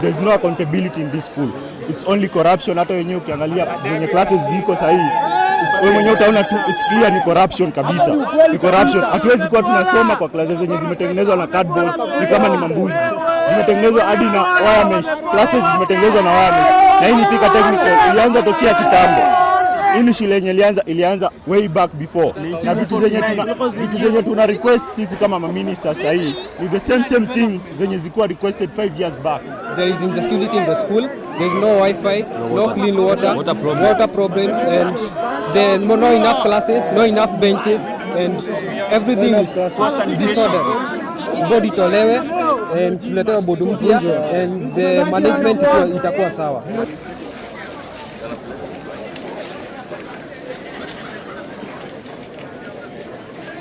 There's no accountability in this school. It's only corruption. Hata wenyewe ukiangalia venye classes ziko sahii, wewe mwenyewe utaona tu it's clear ni corruption kabisa. Ni corruption. Hatuwezi kuwa tunasoma kwa classes zenye zimetengenezwa na cardboard, ni kama ni mambuzi. Zimetengenezwa hadi na wire mesh. Classes zimetengenezwa na wire mesh. Na hii ni Thika Technical, ilianza tokea kitambo. Hii ni shule yenye ilianza way back before, na vitu zenye tuna request sisi kama maminister sahii ni the same same things zenye zilikuwa requested 5 years back. There is insecurity in the school. There is no Wi-Fi, no clean water, water problems. Water problems, and there no enough classes, no enough benches, and everything is disorder. Board itolewe and tuletewe board mpya and the management itakuwa sawa.